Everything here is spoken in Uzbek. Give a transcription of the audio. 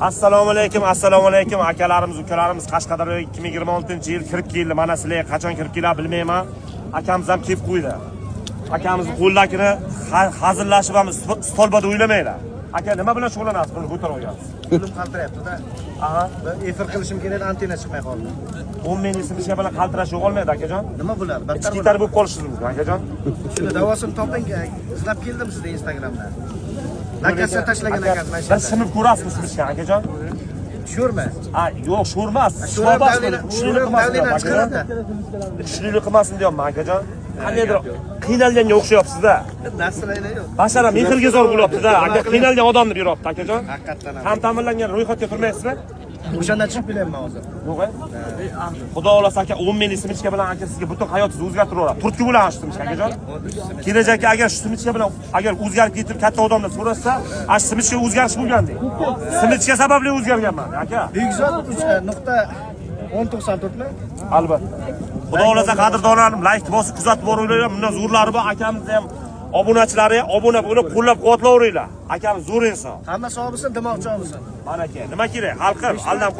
Assalomu alaykum, assalomu alaykum, akalarimiz, ukalarimiz. Qashqadaryoga 2026-yil kirib keldi. Mana sizlarga qachon kirib keladi, bilmayman. Akamiz ham kelib qo'ydi. Akamizni qo'llakini hazillashib ham stolbada o'ylamanglar. Aka, nima bilan shug'ullanasiz? Buni ko'tarib olgansiz. Qo'lim qaltirayapti-da. Aha. Bir efir qilishim kerak, antenna chiqmay qoldi. 10 ming smsga bilan qaltirash yo'qolmaydi, akajon. Nima bo'ladi? Battar Ichki tar bo'lib qolishingiz mumkin, akajon. Shuni davosini toping, izlab keldim sizni Instagramda. Lokatsiya tashlagan Aka, ekansiz mana shu bir yerda. shimib ko'rasizmi smsga, akajon? Sho'rmi? Ha, yo'q, sho'rmas. Sho'rib Shobas давление, bo'lib, sho'rib tushunlik qilmasin давление deyapman, chiqaradi. akajon. Tushunlik qilmasin deyapman, akajon. Qandaydir qiynalganga o'xshayapsiz-da. Настроение yo'q. Bashara mehrga zor bo'lyapti-da. Aka, qiynalgan odamni beryapti, akajon. Haqiqatdan ham. Kam ta'minlangan ro'yxatga turmaysizmi? O'shandan chiqib kelyapman hozir. Yo'q, e? Xudo xohlasa, aka, 10 ming смычка bilan, aka, sizga butun hayotingizni o'zgartirib yuboradi. Turtki bo'ladi shu смычка, akajon. Kelajakda agar shu смычка bilan agar o'zgarib ketib katta odamlar so'rashsa, ana shu смычка o'zgarish bo'lgan deydi. Смычка sababli o'zgarganman, aka. Bekzod 3.1094 mi? Albatta. Xudo xohlasa, qadrdonlarim, layk bosib kuzatib boringlar. Bundan zo'rlari bor. Akamizni ham obunachilari ham obuna bo'lib qo'llab-quvvatlayveringlar. Akamiz zo'r inson. Hamma sog' bo'lsin, dimoqchi bo'lsin. Mana aka, nima kerak? Xalqim, aldan